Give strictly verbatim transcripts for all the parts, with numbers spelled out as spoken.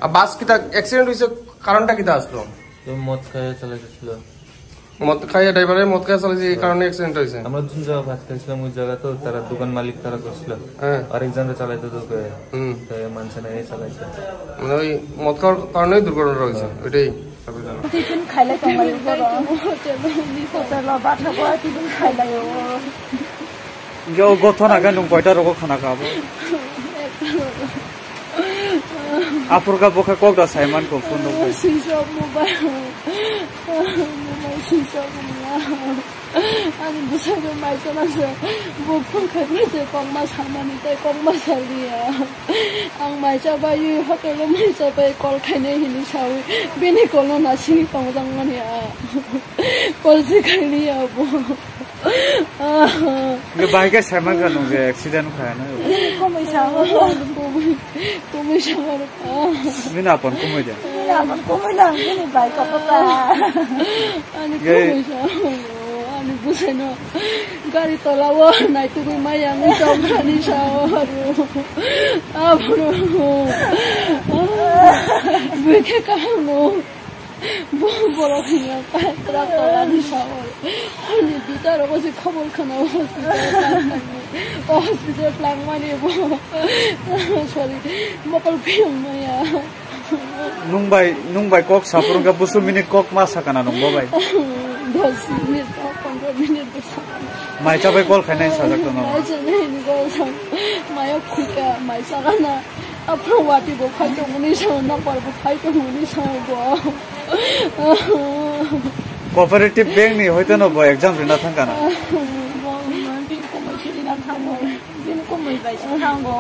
আর বাস কিতা অ্যাক্সিডেন্ট হইছে, কারণটা কিতা আসলো? তো মদ খাইয়া চালাইতেছিল। মদ খাইয়া ড্রাইভারে মদ খাইয়া চালাইছে, এই কারণে অ্যাক্সিডেন্ট হইছে। আমরা দুজন জায়গা ভাত খাইছিলাম, ওই জায়গা তো তারা দোকান মালিক তারা করছিল। হ্যাঁ। আরেকজনরে চালাইতে তো কে, হুম। তো এ মানছে না, এই চালাইছে। মানে ওই মদ খাওয়ার কারণেই দুর্ঘটনা হয়েছে, হ্যাঁ। ওইটাই। টিফিন খাইলে তো আমার উপর হোটেল, হোটেল বাটা করে টিফিন খাইলে ও। Yo, gothona khe nwng koita rogo khana kha abo? Aphurkha bo khe kok da sai man kho phone rok bai. Switch off mobile. Mobile switch off wngya. Ani bwsai rok mai chana se. Bo phone khai phai se kokma samani tei kokma saliya. Ang mai cha bai hotel o mai cha bai call khainai hinwi sawi. Bini call no nasingwi tongjak mani ang. Call se khainai abo. Nge bai khe saiman kha nung je accident kha na. Komoi sa. Komoi, komoi sa. Nini apon komoi de. Nini apon komoi na, nini bai kha pata. Ani komoi sa. Ani bwsai no. Gari tola o nai tugui mai ang jong khani sa o. Abro. Bui khe kaham no. Bo borok hwnwi ang pai kwrak kwlani sao. Ani bita rogo se khobor khna o hospital o tangmani. O hospital o tangmani bo. Sorry, mokol phiyong maya. Nung bai, nung bai kok saphuru khe busu minute kok ma sakana nung bo bai. Dos minute, pondro minute bo sakana. Mai cha bai call khainai sajak tono. Mai cha nai ni call sa. Mayo khuka, mai sakana. Aphuru wati bo phai tongmani sao, napar bo phai tongmani sao bo. Cooperative Bank ni hoito no bo exam rina thangkana. Bo bini komoi se rina thango. Bini komoi bai se thango.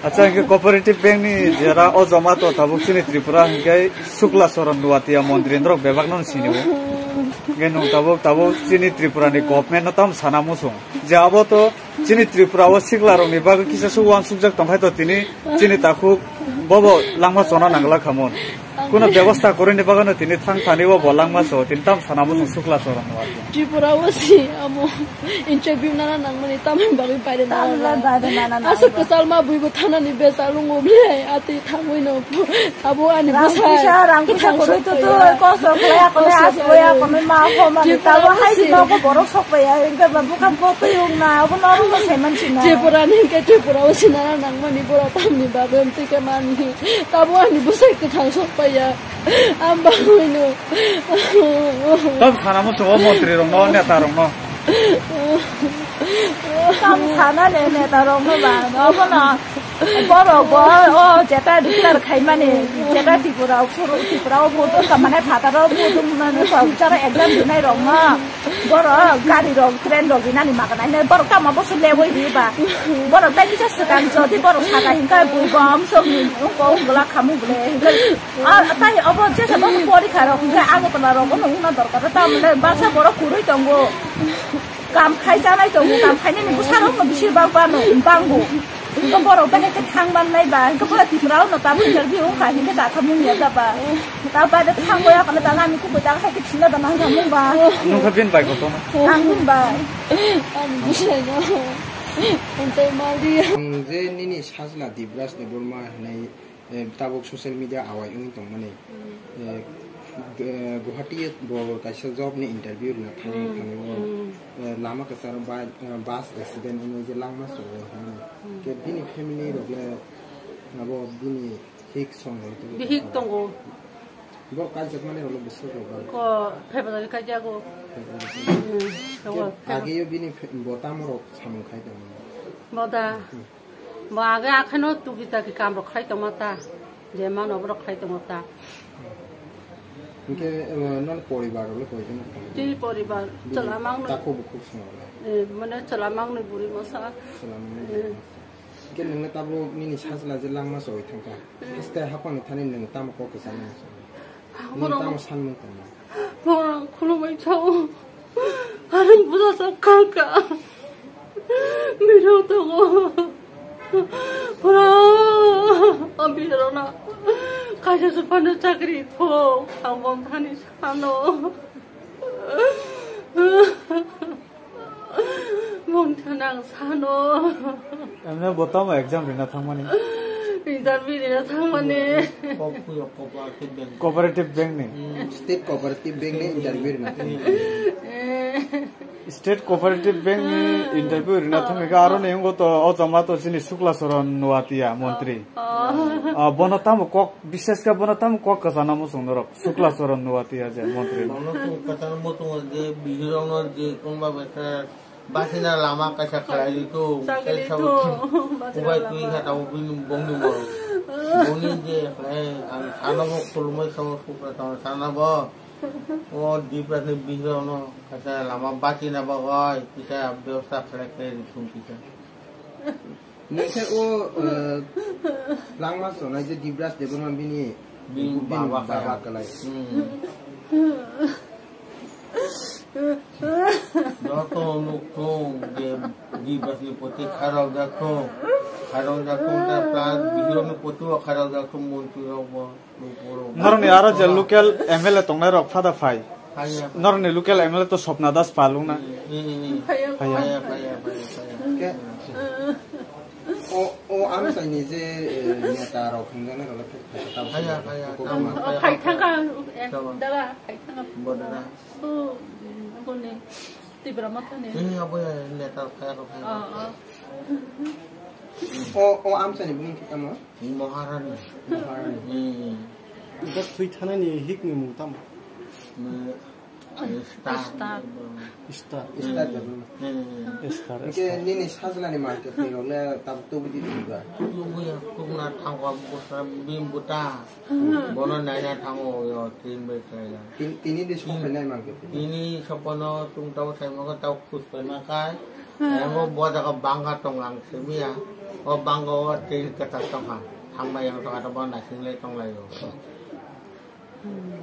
Acha, hingke Cooperative Bank ni jera o joma to tabuk chini Tripura hingke Sukla Charan Nuatia montri norok bebak no sini o. Hingke nung tabuk, tabuk chini Tripura ni government no tam sana musung. Je abo to chini Tripura o sikla rok ni bagwi kisa se uansukjak tongkhai to tini chini takhuk bobo langma chona nangla khamon. Kuno bebosta kwrwini bagwino tini thang thani o bo langma so, tini tam sana musung Sukla Charan Nuatia. Tripura o si amo interview nana nangmani tamni bagwi baire nana. Tamni bagwi baire nana nang. Aswk kwchalma buibo thanani besa lungo ble, ati thangwi no. Abo ani rang bwsai. Puisa, rang puisa kwthang kwrwi sok tu tu, paiya. Kosto khlai, akonwi kosto aswk oi, khlai. Akonwi ma pho mani. Tripura tabo o hai si. Di nogo borok sok paiya, engke ba bwkha bo twi wng na, abo norok no saiman si na. Tripura ni hingke Tripura o si nana nangmani borok tamni bagwi amtwi khe mani. Tabo ani bwsai kwthang sok paiya. Ang bagwino. Tam sana musung o montri rokno, neta rokno. Tam sana ne neta rokno ba, obono borok bo o jeta declare khaimani, jeta Tripura o, Tripura o vote wngkha mane phataro vote wngmani, bichara exam rinai rokno. Borok gari rok, train rok rinani makanai hinwi borok tamo boso leboi riba. Borok tai kisa swkang jodi borok saka hinkhe bui bom sok ni wngko wngla khamu bole hinkhe. Ah, tai obo jesa bo porikha rok hinkhe Agartala rok no wngna dorkar ta mole baksa borok kwrwi tongo. Kam khai chanai tongo, kam khainani bwsa rok no bisi bang bano bango. Hingke borok bahai khe thang mannai ba, hingke pura Tripura o no tabuk interview wngkha, hingke jakhamung ya da ba. Ta ba de thang boya kana ta nani kubui ta hai khe thina da nang khamung ba. Nung kha bin bai koto na? Ang bin bai. Ang bujai no. Ang tai mali. Ang je nini sajla Dibraj Debbarma hinai, eh, tabuk social media awai wngwi tongmani. Hmm. Eh, Gu-, eh, Guwahati bo kaisa job ni interview rwna thangwi Hmm. thangwi o, Hmm. eh, lama kwcharo ba-, eh, bus accident wngwi je langma chwngwi hwnwi. Hmm. Ke bini family rok le abo bini hik song hwnwi tongwi Bihik tongkha. Tongo. Bo kaijakmani rok le bwswk rok ba? Ko February kaijago. February. Hmm. Ke February. Agi yo bini fe-, bo tamo rok samung khai tongmani? Bo da. Hmm. Bo age akheno tugi tagi kam rok khai tongma ta, je mano borok khai tongma ta. Hingke, eh, nang poribar rok le koi jona? Tini poribar, bini chwla mangno. Takhuk bukhuk swngo le? Eh, mane chwla mangno buri masa. Chwla mangno Eh. buri masa. Hingke nang le tabuk nini sajla je langma choi thangkha. Eh. Haste hapang ni thani nang tamo kok kwchang nang choi? Nini Borok tamo sanmung tongma? Borok khulumui sao. Arang buja sa kaka. Biro tongo. Pura. Abiro na. Kaisa se pano chakri tho. Ang bom thani sano. Bom thani ang sano. Emne bo tamo exam rina thangmani? Interview rina thangmani. Kok puyo cooperative bank. Cooperative bank ni. Hmm. State Cooperative Bank ni interview rina thang. Hmm. State Cooperative Bank ni interview rina thangwi kha aro ni wngkha to o chama to chini Sukla Charan Noatia montri. Oh. Ah, bono tamo kok, bishesh khe bono tamo kok kwchana muchung norok Sukla Charan Noatia je montri. Bono to kwchana muchung je bihirokno je kunba bwsa Basina lama kaisa khlai di tu, chakri sai sabo tu, basina ubai lama. Twi kha tamo bini bongni mo. Boni je khlai ang sana bo khulumai samo sukra tamo sana bo. O Dibras ni bihirokno kaisa lama bachina bagwi kisa bebosta khlai khlai ri thung kisa. Nokhe o, eh, langma sonai je Dibras Debbarma bini, bini bini baba baba kaya. Kalai. Hmm. Joto nukthung je Dibras ni poti kharok jakthung, kharok jakthung ta plus bihirok ni poti o kharok jakthung montri rok bo. Norokni aro je local M L A tongnai rok phada phai. Phaiya. Norokni local M L A to Swapna Das Palung na. Hmm, hmm, hmm. Phaiya. Phaiya, phaiya, phaiya, phaiya. Ke? O, o, ang saini je, eh, neta rok hwnjaknai rok le phai, phai, phai, phaiya, phaiya, phaiya, phaiya. Tamo, tamo, phaiya, phai thangkha, eh, tamo. Dara, phai thangkha. Bodara. Oh, mm, aboni Tipra Motha ni. Chini abo ya neta phaiya rok phaiya. Oh, oh. O, o, ang saini bumung tamo? Maharani. Maharani. Hmm. Dak thwi thanani hik ni mung tamo? Ne, Star. Star. Star. Star. Hmm. Star, Hingke star. Nini sajlani market ni rok le tabuk tubu di di ba? Tubu ya, tubu na thango, busa, bim buta. Hmm. Bono naina thango, yo, tin bai khlai ya. Tin-, tini di song Hmm. penai market ni. Tini sopono tung tau sai mo tau khus pai ma kai. Hmm. Yango bo jaga banga tong ang semiya. O banga o tin kata tong ha. Thangma yang tong ha, bo nasing le tong lai yo. Hmm.